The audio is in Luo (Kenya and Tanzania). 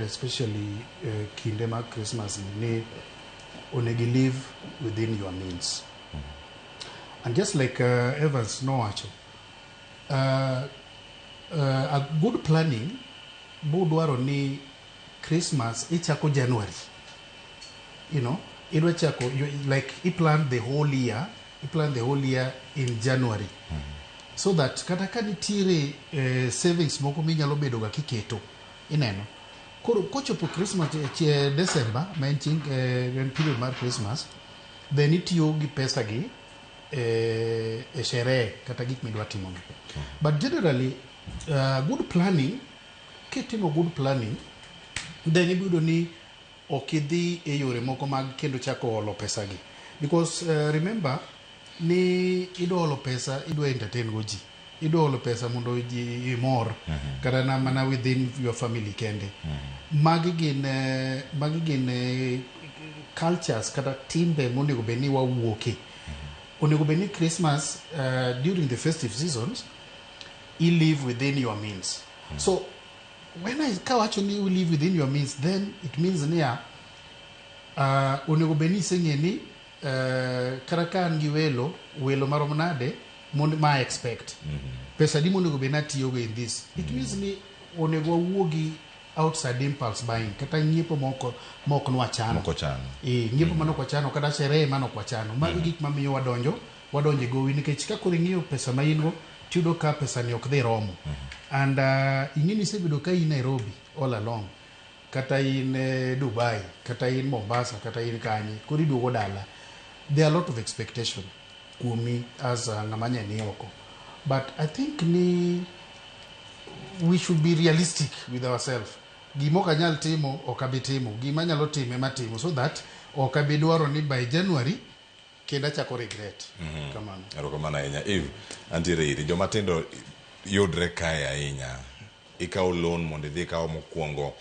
Especially kinde mag Christmas ni onego live within your means. And just like Evans nowacho, a good planning budwaro ni Christmas ichako January. Idwa chako you, like I plan the whole year, you plan the whole year in January. So that kata ka nitiere savings moko minyalo bedo ga kiketo, ineno. Koro kochopo Christmas, December, ma en chieng' en period mar Christmas, then itiyo gi pesa gi e sherehe kata gik midwa timo gi. But generally, good planning, kitimo good planning, then ibiyudo ni ok idhi e yore moko mag kendo chako holo pesa gi. Because remember ni idwa holo pesa, idwa entertain go ji. Idwa holo pesa mondo ji imor, kata na mana within your family kende. Magi gin cultures kata timbe monego bed ni wawuoke. Onego bed ni Christmas, during the festive seasons, you live within your means. So when I kawacho ni you live within your means, then it means niya, onego bed ni iseng'e ni kata ka an gi welo, welo marom nade mond ma expect. Pesa di monego bed ni atiyogo in this. It means ni onego wawuogi outside impulse buying kata ng'iepo moko mok nwachano. Moko chano. E, ng'iepo manok wachano kata sherehe manok wachano. Magi gik mamiyo wadonjo e gowi nikech ka koro ing'iyo pesa ma in go tiyudo ka pesa ni ok dhi romo. And ing'e ni isebedo ka in Nairobi all along kata in Dubai kata in Mombasa kata in kanye koro iduogo dala, there are a lot of expectation kuomi as ng'ama nye ni oko, but I think ni we should be realistic with ourselves. Gima ok anyal timo ok abi timo, gima anyalo timo ema timo, so that ok abi dwaro ni by January kendo achako regret kamano. Erokamano ahinya. Eve, antiere iri. Joma tindo yudre kae ahinya. Ikawo loan mondo idhi ikaw mokwongo.